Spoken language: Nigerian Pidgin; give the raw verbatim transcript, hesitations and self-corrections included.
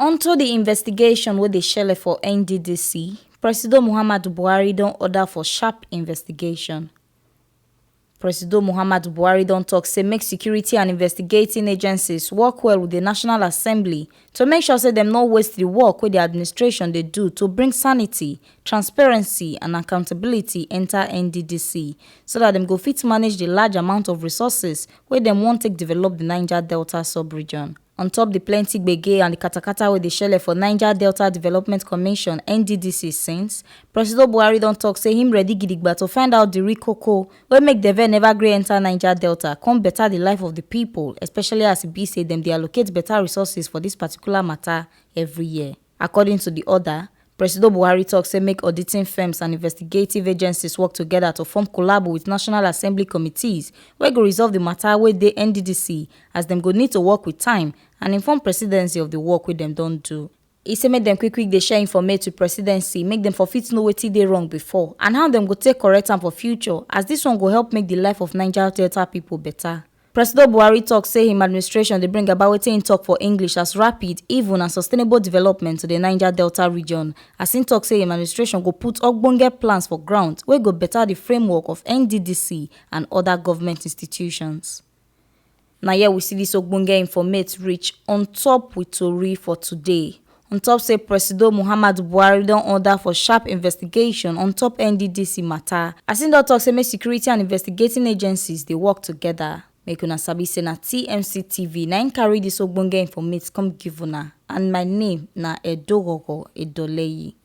Onto di investigation wey dey shele for N D D C, Presido Muhammadu Buhari don order for sharp investigation. Presido Muhammadu Buhari don tok say make security and investigating agencies work well wit di National Assembly to make sure say dem no waste di work wey di administration dey do to bring sanity, transparency and accountability enta N D D C, so dat dem go fit manage di large amount of resources wey dem wan take develop di Niger Delta sub-region. On top di plenty gbege and di katakata wey dey shele for Niger Delta Development Commission, N D D C, since, Presido Buhari don tok say him ready gidigba to find out di real koko wey make Deve never gree enta Niger Delta come beta di life of di pipo, especially as e be say dem dey allocate beta resources for dis particular mata every year. According to di order, Presido Buhari tok say make auditing firms and investigative agencies work togeda to form collabo wit National Assembly committees wey go resolve di mata wey dey N D D C, as dem go need to work wit time and inform presidency of di work wey dem don do. E say make dem quick quick dey share informate wit presidency, make dem for fit know wetin dey wrong before and how dem go take correct am for future, as dis one go help make di life of Niger Delta pipo beta. Presido Buhari tok say im administration dey bring about wetin im tok for English as rapid, even and sustainable development to di Niger Delta region, as im tok say im administration go put ogbonge plans for ground wey go beta di framework of N D D C and oda government institutions. Na here we see dis ogbonge informate reach on top with tori for today. On top say Presido Muhammadu Buhari don order for sharp investigation on top N D D C mata, as im don tok say make security and investigating agencies dey work togeda. Make una sabi say na T M C T V na im carry dis ogbonge informate come give una, and my name na Edogogo Edoleyi.